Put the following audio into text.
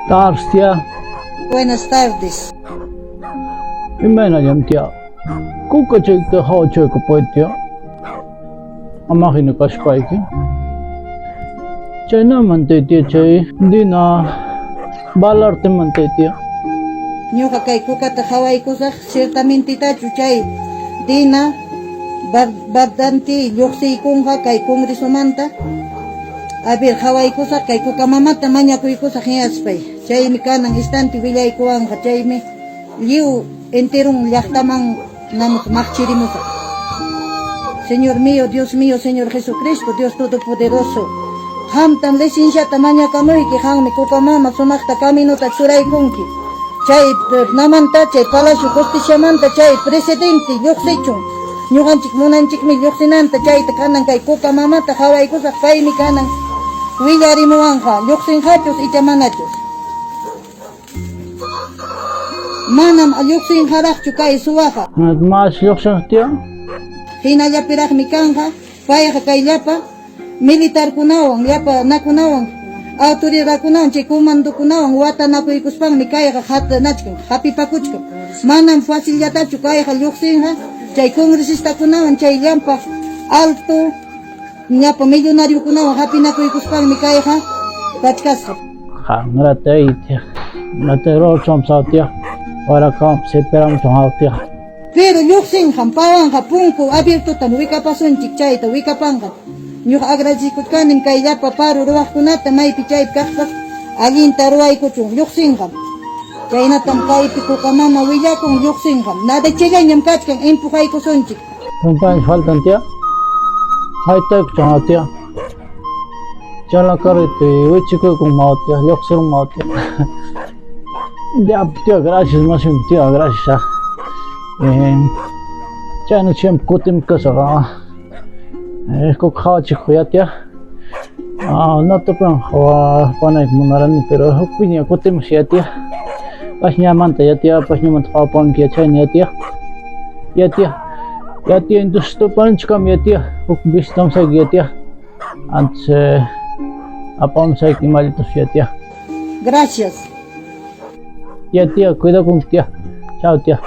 Tardes, tía. Buenas tardes. Imaynallam, tía. Kukachayta hawachaykapuy, tía. Ama hina kaspayki. Chaynamanta, tía, chay Dina Balartemanta, tía. Ñuqa kay kukata qhawaykusaq ciertamentetachu chay Dina Bardanti lluqsiykunqa kay congresomanta. A ver, qhawaykusaq kay kuka mamata mañakuykusaq hinaspay. Chaymi kanan instante willaykuwanqa, chaymi lliw enteron llaqtaman namus maqchirimusaq. Señor mío, Dios mío, Señor Jesucristo, Dios Todopoderoso, qamtam licenciata mañakamuyki, qanmi kuka mama sumaqta caminota churaykunki. Chay namanta, chay Palacio Justiciamanta, chay presidente lluqsichun. Ñuqanchik munanchikmi lluqsinanta, chayta kanan kay kuka mamata qhawaykusaq, paymi kanan willarimuwanqa, lluqsinqachus icha manachus. Manam lluqsinqaraqchu kay suwaqa. Mas lluqsiq tiyan. Hinallapiraqmi kanqa, payqa kay llapa militarkunawan, llapa nakunawan, autoridadkunawan, chay comandokunawan watanakuykuspanmi kayqa hatanachkan, hapipakuchkan. Manam facillatachu kayqa lluqsinqa chay congresistakunawan, chay llampa alto ñapa millonariokunawan hapinakuykuspanmi kayqa kachkasqa. Pero lluqsinqam, pawanqa punku abiertotam wikapasunchik, chayta wikapanqa. Ñuqa agradecikuchkanim kay llapa paro ruwaqkunata maypi chaypi kaqpas allinta ruwaykuchun, lluqsinqam. Chaynatam kaypi kuka mama willakun, lluqsinqam. Nada challañam kachkan, empujaykusunchik. Compañero, faltan tía. Haytaykuchun tía. Chala carrete, wichikuykun tía, lluqsirun tía. Ya, tía, gracias, más tía, gracias. Chayna siempre kutim kasqa. Kuka qhawachikuq ya tía. No tupan qhawapanayki munarani, pero hukpiña kutimusaq ya tía. Pasñamanta ya tía, pasñamanta qhawapanki ya chayna ya tía. Ya tía. Ya tía, entonces tupanchikam ya tía. Huk visitamusayki ya tía. Antes apamusayki imallatas ya tía. Gracias. Ya tía, cuidakunki tía. Chao tía.